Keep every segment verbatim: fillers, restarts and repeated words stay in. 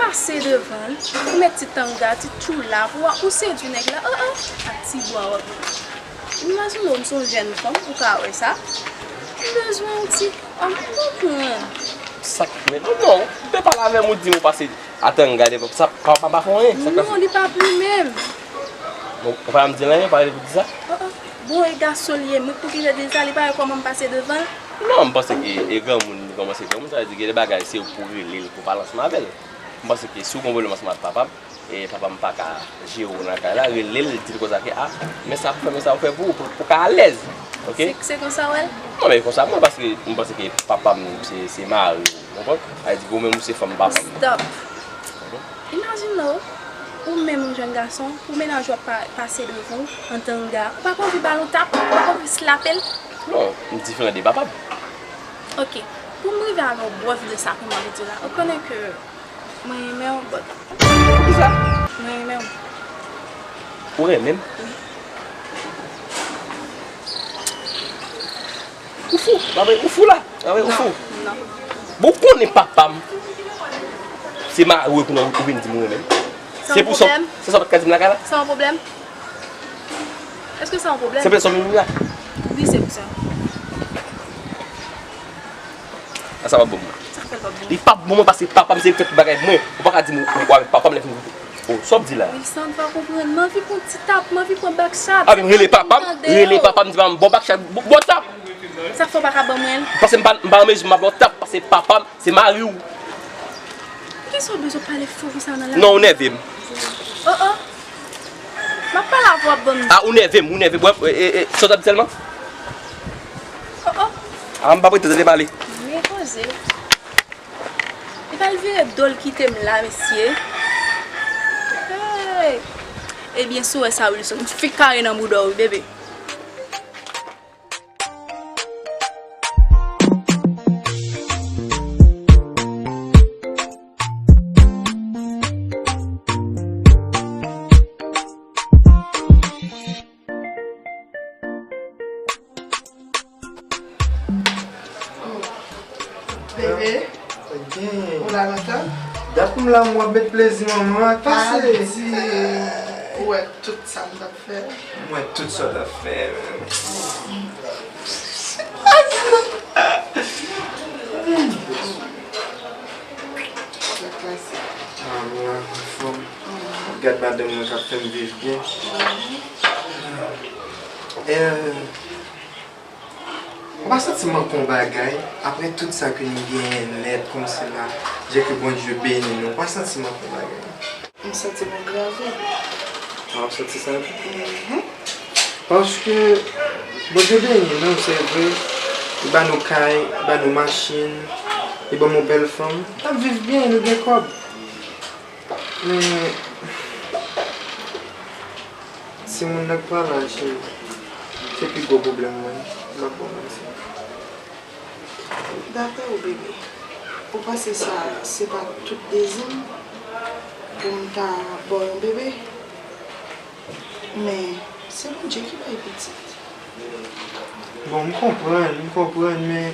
Pase devan l, ou met ti tanga, ti tchoula, pou w, pou w sedui nèg la, oh, oh, ak ti bwa w ap. Imajine w, m se yon jèn fanm, ou ka wè sa. M bezwen yon ti, ah, m konprann. Sa k mèt, non, non, ou te pale avè m, ou di m ou pase a tanga devan, sa pa, pa, pa fè anyen, sa k pase? Non, li pa plimen m. Bon, ou pa janm di l anyen, ou pa rele pou di sa? Oh, oh. Bon, e gason l ye, mwen pou ki jan di l sa, li pa wè kòman m pase devan l? Non, m panse ke e granmoun, li kòmanse granmoun, sa vle di gen de bagay, se ou pou rele l, pou pale ansanm avè l. M panse ke si w gen yon pwoblèm ansanm ak papa m, e papa m pa ka jere w nan kay la, rele l, di l konsa ke, a, men sa pou fè, men sa pou fè pou ou, pou, pou w ka alèz. Oke? Se, se konsa w wè l? Non, men konsa mwen, paske m panse ke papa m se, se mari w, ou konprann? Sa vle di ke ou menm ou se fanm papa m. Stop. Imajine w, ou menm yon jèn gason, pou mennaj w ap pa, pase devan w an tanga, ou pa ka anvi ba l yon tap, ou pa ka anvi slape l? Non, m diferan de papa m. Oke, pou m rive avè w bwè vide sa ke m anvi di w la, ou konnen ke mwen renmen w, but. Poukisa? Mwen renmen w. Ou renmen m? Wi. Ou fou, pa vre, ou fou la. Pa vre, ou fou. Non, non. Bon, ou konnen papa m se mari w, kounye a ou vin di m ou renmen m. Se pou sa, se sa w pa t ka di m lakay la? Sa yon pwoblèm? Èske sa yon pwoblèm? Se pou sa w vin la? Wi, se pou sa. A, sa p ap bon mwen. Sa fè l p ap bon? Li p ap bon mwen paske papa m se li k fè tout bagay pou mwen. Ou pa ka di m ou, ou avèk papa m lè fini. Oh, sa w ap di la? Wilson, ou pa konprann. M anvi pran ti tap, m anvi pran back shot. A, men rele papa m, rele papa m, di papa m, bon back shot, bon, bon tap. Sa k fè w pa ka ban mwen l? Paske m pa, m pa an mezi, m pa ba w tap, paske papa m se mari w. Poukisa w bezwen pale fò konsa nan la? Non, ou nève m. Oh, oh. M ap pale avè w, w ap ban m. A, ou nève m, ou nève m. Bon, e, e, e, sa w t ap di sèlman? Oh, oh. A, m p ap rete tande pale. Men koze. Li pral vire do l kite m la, mesye. Hey! Ebyen, si w wè sa, Wilson, m fik kare nan bouda w, wi, bebe. Bebe, ou la lontan? Dat m la, m w ap met plezi manman an. Pase. Ou wè tout sa m t ap fè. M wè tout sa w t ap fè, menm. Sa k pase? Ah, m la, anfòm. Gad madanm mwen k ap fè m viv byen. Eh, ou pa santi manke yon bagay, apre tout sa ke nou genyen nèt, kòmsi la, Dye ke Bondye beni nou, ou pa santi manke yon bagay? M santi m angrave. Ah, ou santi sa tou? Mhm. Paske Bondye beni nou, se vre. Li ba nou kay, li ba nou machin, li ban m yon bèl fanm. N ap viv byen, nou gen kòb. Men, timoun nan k pa la, cheri, se pi gwo pwoblèm mwen, m ap ba w manti. Daprè w, bebe, ou panse sa se pa tout dezi m pou m ta ba w yon bebe? Men, se Bondye ki bay pitit. Bon, m konprann, m konprann, men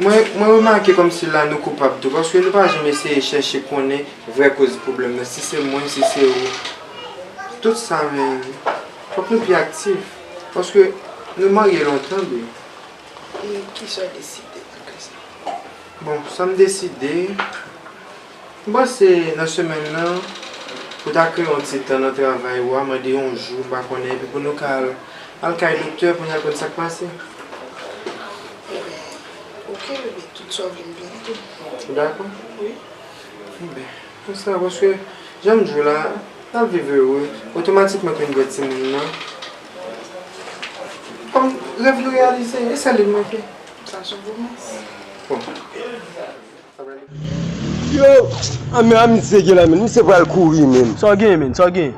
mwen, mwen remake kòmsi la nou koupab tou, paske nou pa janm eseye chèche konnen vrè koz pwoblèm nan, si se mwen, si se ou. Tout sa, men, fòk nou pi aktif, paske nou marye lontan, bebe. E kisa w deside nan ka sa? Bon, sa m deside, m panse nan semèn nan, pou ta kreye yon ti tan nan travay ou a, mande yon jou, m pa konnen, epi pou nou ka al, al kay doktè pou n al konn sa k pase. Ebyen, oke, bebe, tout sa w vle m byen tou. Ou dakò? Wi. Enben, konsa, paske, jan m di w la, n ap viv ere, otomatikman ke n gen timoun nan, kòm rèv nou reyalize, e sèl li k manke. Sa se yon pwomès. Bon. Yo, a men a misye gen la, men misye pral kouri, men. Sa w gen, men? Sa w gen?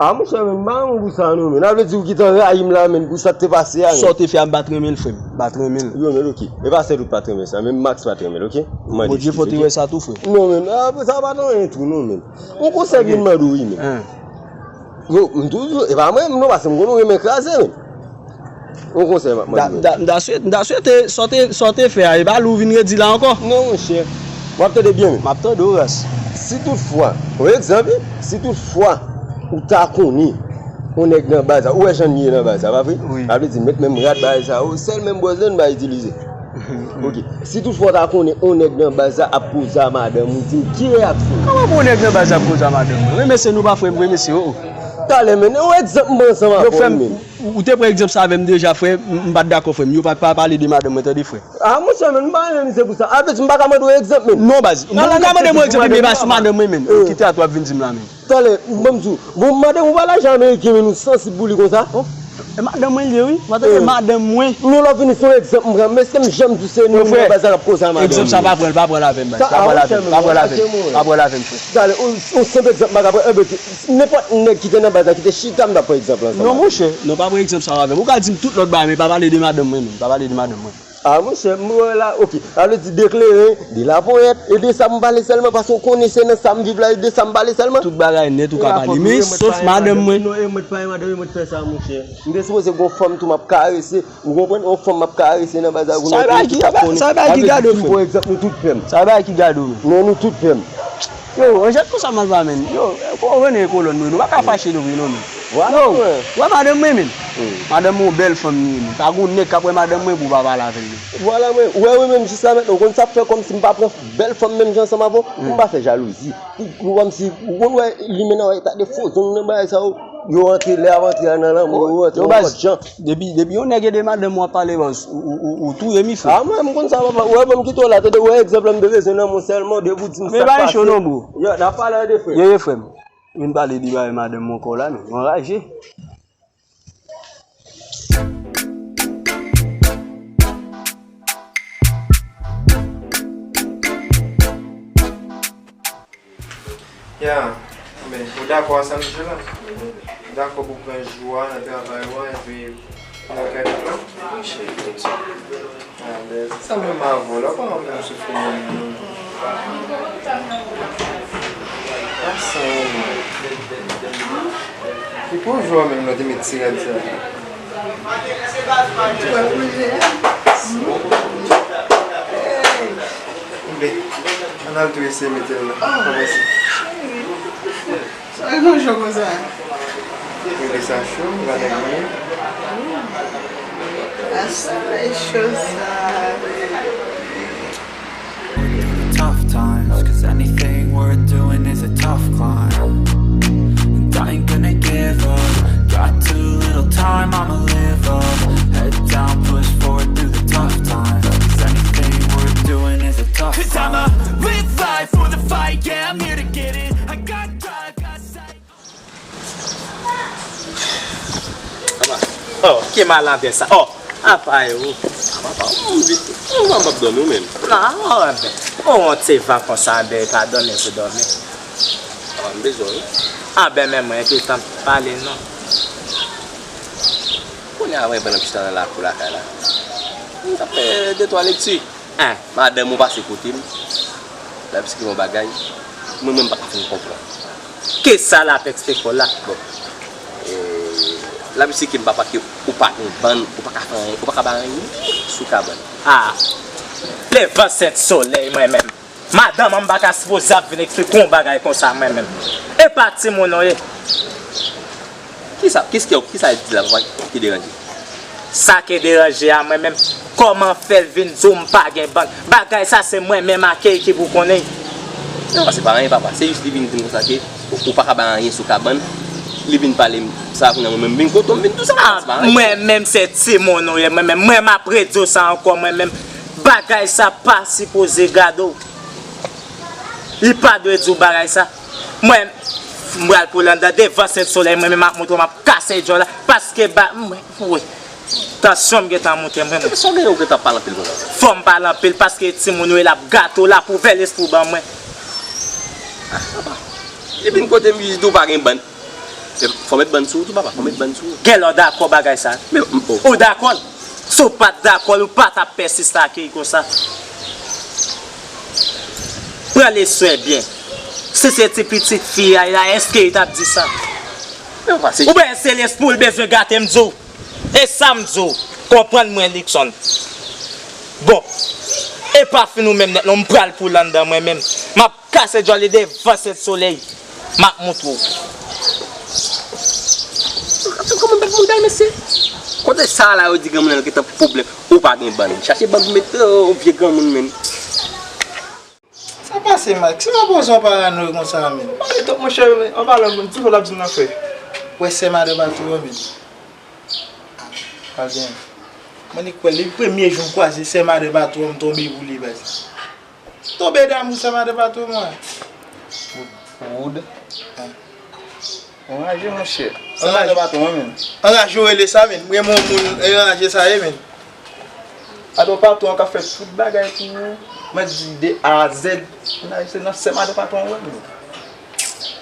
A, monchè, men, m pa renmen pou sa, non, men. Sa vle di ou gentan rayi m la, men, pou sa k te pase a, men. Sa w te fè a, m pa t renmen l, frè m. M pa t renmen l. Yo, men, oke. E pa sèl ou k pa t renmen sa, men Max pa t renmen l, oke? M mande ekskiz, oke? Bondye fò te wè sa tou, frè. Non, men, apre sa, pa t anyen tou, non, men. Yon konsèy m vin mande w, wi, men. Yo, m toujou, e pa mwen, non, paske m konnen w renmen kraze, men. Yon konsèy m ap mande w. M ta swete, m ta swete, sa w te, sa w te fè a, e pa li w vin redi la ankò. Non, monchè. W ap tande byen, men. M ap tande w, ras. Si toutfwa, yon egzanp wi, si toutfwa ou ta konnen yon nèg nan baz la, ou wè jan l ye nan baz la, pa vre? Wi. Sa vle di, met menm rad bagay sa yo, sèl menm bòz la n pa itilize. Ok. Si toutfwa w ta konnen yon nèg nan baz la ap koze a madanm ou, di m ki reyaksyon? Kòman pou yon nèg nan baz la ap koze a madanm mwen? Wi, mesye, nou pa frè m vre, mesye, o, o. Talè, men, yon egzanp m pran ansanm avè w, men. Ou, ou te pran egzanp sa avè m deja, frè. M, m pa t dakò, frè m. Yo pa, pa pale de madanm mwen, tande, frè. Ah, monchè, men, m pa renmen misye pou sa. A, vle di, m pa ka mande w egzanp, men. Non, baz. M pa ka mande w egzanp, men e pa sou madanm mwen, men. Kite a tou ap vin di m la, men. Talè, ban m di w, bon, madanm ou pa lajan ameriken, men nou sansib pou li konsa. E madanm mwen li ye, wi. Madanm mwen. Non, lè w vini, se yon egzanp m pran, men èske m janm di w se nou nan baz la k ap koze a madanm mwen? Egzanp sa pa pran l, pa pran l avè m, baz. Pa pran l avè m, pa pran l avè m, pa pran l avè m, frè. Talè, yon, yon senp egzanp m pa ka pran, enben, nenpòt nèg ki te nan baz la, ki te chita, m t ap pran egzanp la ansanm avè w. Non, monchè, non, pa pran egzanp sa yo avè m. Ou ka di m tout lòt bagay, men pa pale de madanm mwen, menm. Pa pale de madanm mwen. Ah, monchè, m wè la, ok. Sa vle di de kleren, de laponyèt, e de sa m pale sèlman, paske w konnen se nan sa m viv la, e de sa m pale sèlman. Tout bagay nèt ou ka pale, men sof madanm mwen. Non, e mwen t pa e madanm, e mwen t fè sa, monchè. M te sipoze gen yon fanm tou m ap karese, ou konprann? Yon fanm m ap karese nan baz la, ou konprann? Sa e bagay ki gade w, frè. Sa e bagay ki gade w, men. Non, nou tout frè m. Yo, Anjèt konsa mal pa menm. Yo, ou konnen e kolòn nou, nou pa ka fache nou vre non, men. Yo, wè madanm mwen, men. Madanm mwen yon bèl fanm li ye, men. Pa gon nèg k ap wè madanm mwen pou pa pale avè l, men. Vwala, mwen, ou wè, mwen menm jis la mentnan, ou konn sa k fè kòmsi m pa pran bèl fanm menm jan ansanm avè w? Pou m pa fè jalouzi. Pou, pou kòmsi, ou konn wè, limen nan wè, ta de fo zong nan bagay sa yo. Yo antre, lè y ap antre a nan lanmou, yo antre yon lòt jan. Depi, depi yon nèg ede madanm ou ap pale, baz, ou, ou, ou, ou touye m wi, frè. Ah, mwen, m konn sa, papa. Ou wè, ban m kite w la, tande, ou wè egzanp la, m te bezwen nan men w sèlman, depi w di m sa k pase. Men pa yon cho non, bro. Yo, n ap pale de frè. Ye, ye, frè m. Vin pale de bagay madanm mwen ankò la, men. M anraje. Ya, men, ou dakò a sa m di w la? Ou dakò pou pran jou a nan travay ou a, epi nou kay nan plan? Wi, cheri, tout sa. Ah, men, se sa menm avè w la, ou pa anvi m soufri menm non. Pa sa non. Ki pou jou a menm nou te met ti rad sa? Twò koze. Ann al tou eseye mete l nan. Ah, mèsi. Sa gen cho konsa. Mete sa cho, gade mwen. Asa e cho sa. Tough times, 'cause anything worth doing is a tough climb. And I ain't gonna give up. Got too little time, I'ma live up. Head down, push forward through the tough times. 'Cause anything worth doing is a tough climb. 'Cause I'ma live life for the fight, yeah, I'm here to get it. I got drive, got sight. Apa? Oh, ki malandren sa? Oh, apa yo? Apa, apa, m vit. M pa p ap dòmi ou menm. Non, oh, enben. Ou yon ti van konsa, enben, pa dòmi pou dòmi. Apa, m bezwen w wi. Ah, ben, men mwen, epi tan pale, non. Kounye a, mwen pran yon ti tan nan lakou lakay la. M t ap fè de twa lekti. Hein, madanm ou pase kote m, l ap esplike m yon bagay, mwen menm m pa ka fin konprann. Kisa l ap esplike w la? Bon, e, l ap esplike m, papa, ke ou pa gen bann, ou pa ka fè anyen, ou pa ka bay anyen sou kabann. Ah, levan sèt solèy mwen menm. Madanm an m pa ka sipoze ap vin esplike w yon bagay konsa mwen menm. E pa timoun ou ye. Kisa, kisa, kisa l di la, papa, ki deranje? Sa ki deranje a mwen menm, kòman fè l vin di w m pa gen bann? Bagay sa se mwen menm ak Key ki pou konnen. Non, se pa anyen, papa. Se jis li vin di m konsa ke ou, ou pa ka bay anyen sou kabann. Li vin pale m sa, kounye a mwen menm m vin kote w, m vin di w sa, se pa anyen. Mwen menm se timoun ou ye, mwen menm. Mwen m ap redi w sa ankò, mwen menm. Bagay sa pa sipoze gade w. Li pa dwe di w bagay sa. Mwen, m pral pou l anndan devan Sent Solèy, mwen menm m ap montre w, m ap kase djòl la, paske ba, mwen, wi. Tansyon m gentan monte, mwen menm. Sa w genyen, ou gentan pale anpil konsa? Fò m pale anpil, paske timoun yo, l ap gate w, l ap ouvè lespri w ban mwen. Li vin kote m, li di w pa gen bann. Fò met bann sou ou tou, papa, fò met bann sou ou. Genlè w dakò bagay sa. Men, m, oh. Ou dakò l? Si w pa t dakò l, ou pa t ap pèsiste ak li konsa. Pran leson byen. Si se ti pitit fi a la, èske li t ap di sa? Men, papa, se... Oubyen se lespri w l bezwen gate, m di w. E sa m di w, konprann mwen, Luckson. Bon, e pa fin ou menm nèt non, m pral pou l anndan mwen menm. M ap Kase djòl li devan sèt solèy. M ap montre w. Gad kòman bat moun dal, mesye. Kote sa la yo di granmoun nan gentan pwoblèm? Ou pa gen bann. Chache bann pou met, oh, vye granmoun menm. Sa pase, Mike? Si m ap poze yon paranoy konsa, men. Pale twòp, monchè, an palan moun, ti fò l ap di m nan fè. Wè sè madan patwon an, men. Pral gen. Mwen li kwè, li premye jou m kwaze sè madan patwon, m tonbe pou li, baz. Tonbe damou sè madan patwon mwen. Wood. Anraje, monchè. Sa madan patwon an, men. Anraje, w rele sa, men. M renmen yon moun anraje sa ye, men. Patwon, patwon an ka fè tout bagay pou ou. Mwen di de A a Z. Anraje, se nan sè madan patwon an, men.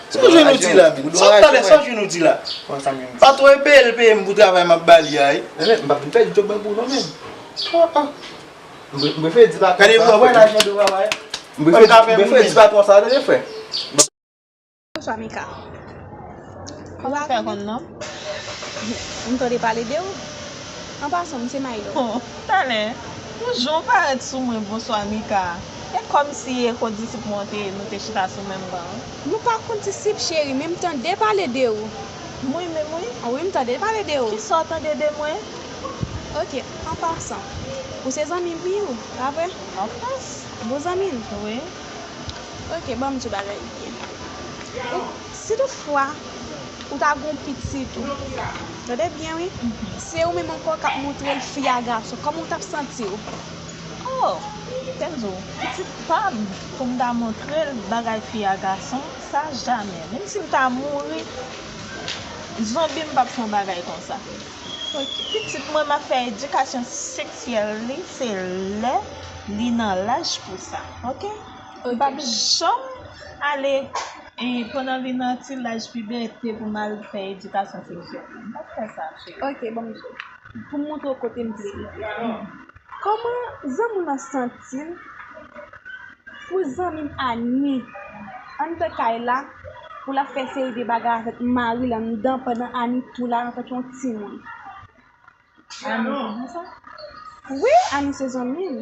Sa w jwenn ou di la, men? Sa w talè, sa w jwenn ou di la? Patwon e peye l, peye m pou travay m ap ba li a, wi. Men, men, m pa vin fè djòb mwen pou ou non, men. Oh, oh. M pre-, m prefere di patwon sa. Gade, wè lajan de travay. M prefere, m prefere di patwon sa, tande, frè. Bonswa, Mika. Kòman w fè konn non m? M tande pale de ou. An pasan, m se Maylou. Oh, talè, yon jan w parèt sou mwen, bonswa, Mika. E kòmsi e kondisip mwen te ye, nou te chita sou menm ban an. Nou pa kondisip, cheri, men m tande pale de ou. Mwen menm, wi. A wi, m tande pale de ou. Kisa w tande de mwen? Ok, an pasan, ou se zanmi m, wi, ou, pa vre? Of course. Bon zanmi m? Wi. Ok, ban m di w bagay byen. Ou, si toutfwa ou ta gon pitit ou, tande byen, wi, se ou menm ankò k ap montre l fi a gason, kòman w t ap santi w? Oh, Kenzo, pitit pa m, pou m ta montre l bagay fi a gason, sa jamè. Menm si m ta mouri, zonbi m p ap fè yon bagay konsa. Pitit mwen, m ap fè edikasyon seksyèl li, se lè li nan laj pou sa, ok? M p ap janm ale, e, pandan li nan ti laj pibète pou m al fè edikasyon seksyèl li. M p ap fè sa, cheri. Ok, ban m di w. Pou m montre w kote m vle rive. Kòman zanmi w nan santi l pou zanmi m Ani anndan kay la, pou l ap fè seri de bagay avèk mari l anndan, pandan Ani tou la antanke yon timoun? Ani, kòman sa? Wi, Ani se zanmi l.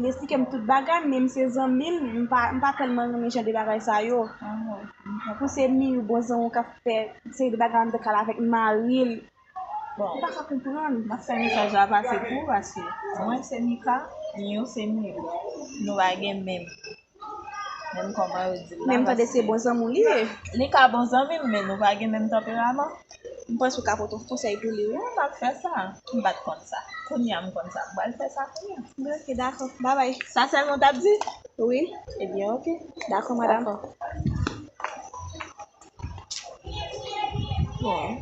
Li esplike m tout bagay, men m se zanmi l, m pa, m pa tèlman renmen jan de bagay sa yo. Ah, wi. Pou se Miyou, bon zanmi w, k ap fè seri de bagay anndan kay la avèk mari l. Bon, m pa ka konprann. M ap fè mesaj la pase pou ou, paske mwen se Mika, Miyou se Miyou. Nou pa gen menm, menm kòman yo di l la. Men m tande se bon zanmi w li ye. Li ka bon zanmi m, men nou pa gen menm tanperaman. M panse w ka pote yon konsèy pou li, wi. Wi, m ap fè sa. M pa t konn sa. Kounye a m konn sa. M pral fè sa kounye a. Ok, dakò. Babay. Sa sèlman w t ap di? Wi. Ebyen, ok. Dakò, madanm. Dakò. Bon.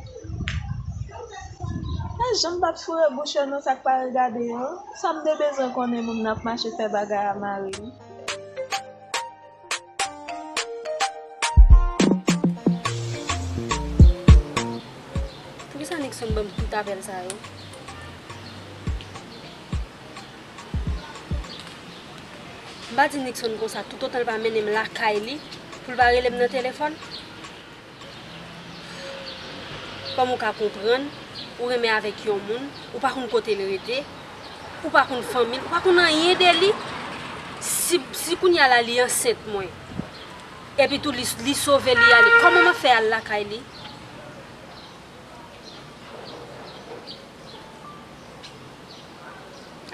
E janm p ap foure bouch yo nan sa k pa regade yo. Sa m te bezwen konnen moun nan ap mache fè bagay a mari l. Poukisa Nixon ban m tout apèl sa yo? M pa di Nixon konsa, toutotan l pa mennen m lakay li pou l pa rele m nan telefòn. Kòm ou ka konprann, ou renmen avèk yon moun, ou pa konn kote l rete, ou pa konn fanmi l, ou pa konn anyen de li. Si, si kounye a la li ansent mwen, epi tou li, li sove, li ale, kòman m ap fè al lakay li?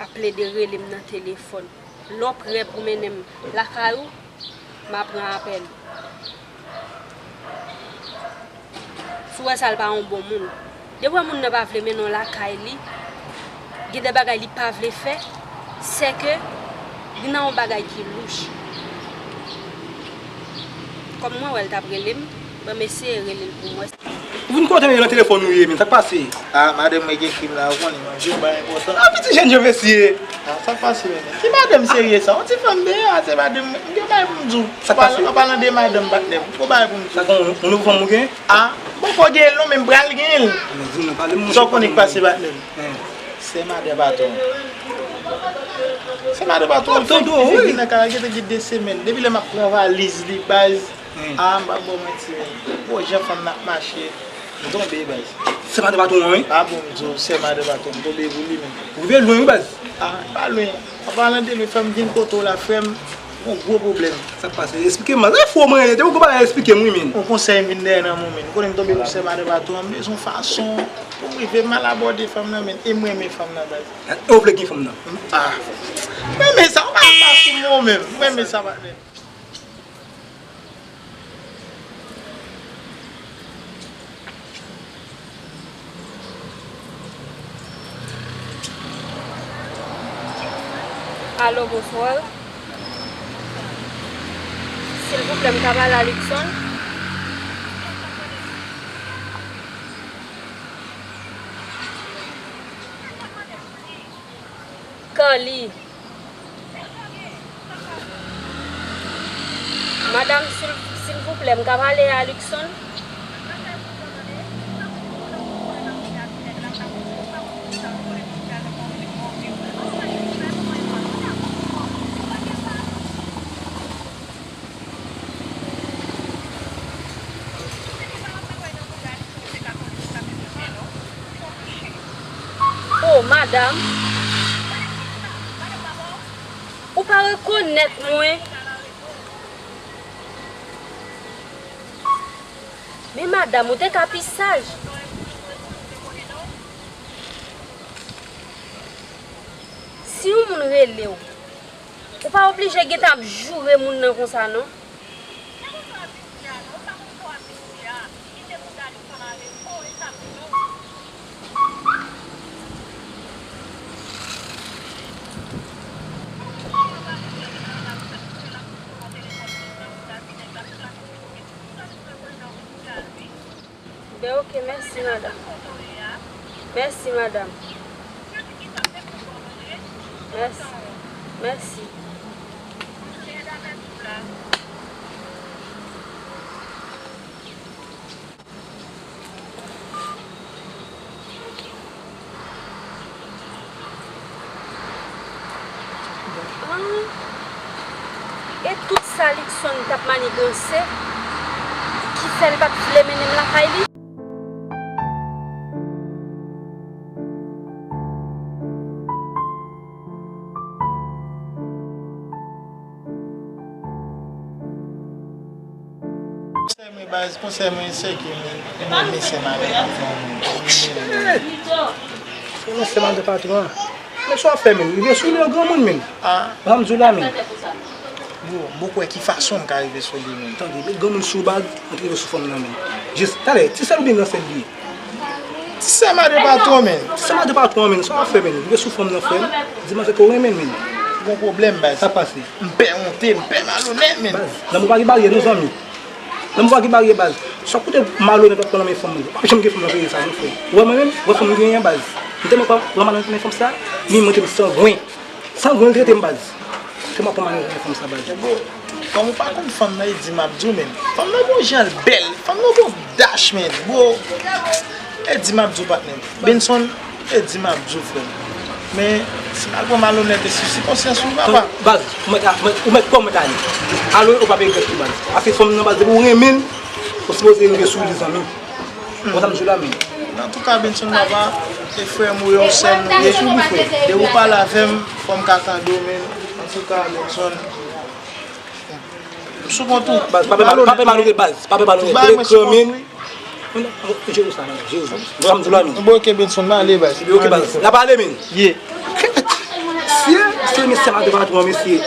Ap plede rele m nan telefòn. Lè w prè pou mennen m lakay ou, m a pran apèl ou. Si w wè sa, l pa yon bon moun. Depi w wè moun nan pa vle mennen w lakay li, gen de bagay li pa vle fè, sèke li nan yon bagay ki louch. Kòm mwen wè l t ap rele m, ban m eseye rele l pou m wè. Ou vin kote m nan telefòn ou ye, men sa k pase? Ah, madanm mwen gen krim la, ou konnen, manje yon bagay enpòtan. Ah, piti jèn jan mesye. Ah, sa k pase, men? Ki madanm serye sa? Yon ti fanm deyò a, se madanm mwen. M gen bagay pou m di w. Sa k pase? An palan de madanm, patnè m, m gon bagay pou m di w. Sa k yon, yon nouvo fanm ou gen? Ah, m poko gen l non, men m pral gen l. Men di m non, pale m, monchè. Sa w konnen k pase, patnè m? Sè madan patwon. Sè madan patwon, m ap tande w, wi. Li vin nan kay la, gentan gen de semèn. Depi lè m ap pran valiz li, baz. Ah, m p ap ba w manti, men. Bon, jan fanm nan ap mache, m tonbe, baz. Sè madan patwon an, wi. Pa bon, m di w, sè madan patwon, m tonbe pou li, men. Ou rive lwen, wi, baz. Ah, pa lwen. An palan de lwen, fè m vin kote w la, frè m. Yon gwo pwoblèm. Sa k pase? Esplike m. E fo mwen ye. Te ou bagay esplike m wi, men. Yon konsèy m vin dèyè nan men w, men. Ou konnen m tonbe pou sè madan patwon an, m bezwen yon fason pou m rive mal abòde fanm nan, men. E m renmen fanm nan, baz. E ou vle gen fanm nan? Ah. M renmen sa, ou pa pa sou mwen menm. M renmen sa, patnè. Alo, bonswa. Silvouplè, m ka pale a Luckson? Carly. Madanm, sil, silvouplè, m ka pale a Luckson? Oh, madanm. Ou pa rekonèt mwen. Men madanm, ou te ka pi saj. Si yon moun rele w, ou pa oblije gentan ap joure moun nan konsa non. Ben, ok, mèsi, madanm. Mèsi, madanm. Mèsi. Mèsi. Ah, e tout sa Luckson t ap maniganse, ki fè l pa t vle mennen m lakay li? Konsèy mwen baz, konsèy mwen se ke mwen renmen sè madan patwon mwen. Shit! Mwen renmen sè madan patwon an. Men sa w ap fè, men? Rive sou li an granmoun, men. Ah. Ban m di w la, men. Bro, m poko wè ki fason m ka rive sou li, men. Tande, met granmoun sou baz, antre rive sou fanm nan, men. Jis, talè, ti sè l oubyen gran sè l li ye? Ti sè madan patwon, men. Ti sè madan patwon, men. Sa w ap fè, men? Rive sou fanm nan, frè m. Di manzè ke w renmen l, men. Gon pwoblèm, baz. Sa pase? M pè onte, m pè malonèt, men. Baz, lanmou pa gen baryè, non, zanmi. Lanmou pa gen baryè, baz. Sa koute malonèt w ap pran nan men fanm nan. W ap janm gen fanm nan peyi sa, non, frè. Ou wè mwen menm, ou wè fanm m genyen, baz. M tèlman pran, pran malonèt nan men fanm sa, li montre m sangwen. Sangwen l trete m, baz. Tèlman pran malonèt nan men fanm sa, baz. Bon, kòm ou pa konn fanm nan, Eddy m ap di w, men. Fanm nan bon jan l bèl, fanm nan bon dash, men. Bon, Eddy m ap di w, patnè. Benson, Eddy m ap di w, frè m. Men, si m al pran malonèt e sisi konsyans ou, papa. Baz, ou mèt, ou mèt, ou mèt kò w mèt ale. Alo, ou p ap regrèt tou, baz. Paske fanm nan, baz, depi ou renmen l, ou sipoze rive sou li, zanmi. Ou konn sa m di w la, men. Antouka, Benson, papa, e frè m ou ye, yon sè m ou ye. Depi ou pale avè m, fò m ka tande w, men. Antouka, Benson. M sou kont ou. Baz, pa fè malonèt, baz. Pa fè malonèt. Tout bagay mwen sou kont ou. Jere sa, jere sa. Bon, ok, Benson, m ale, baz. Ok, baz. N ap pale, men. Yeah. Mesye, mesye, mesye, madan patwon, mesye.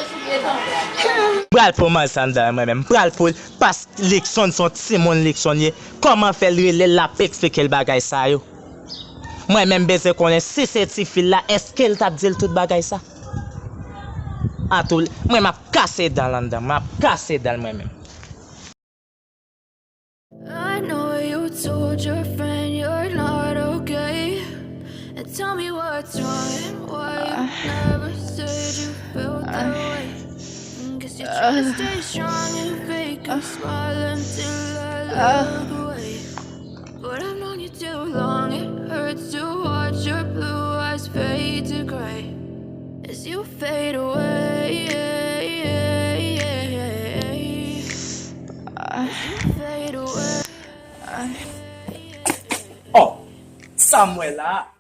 M pral fè w manzè anndan mwen menm. M pral fè w l, paske Luckson se yon timoun Luckson ye. Kòman fè l rele l, l ap eksplike l bagay sa yo? Mwen menm bezwen konnen si se tifi l la, èske l t ap di l tout bagay sa? Antou, mwen m ap kase dan l anndan, m ap kase dan l mwen menm. I know you told your friend you're not okay. And tell me what's wrong and why you never said you felt that way. Guess you're trying to stay strong and fake a smile until I look away. But I've known you too long, it hurts to watch your blue eyes fade to gray as you fade away. As you fade away. Oh, sa m wè la.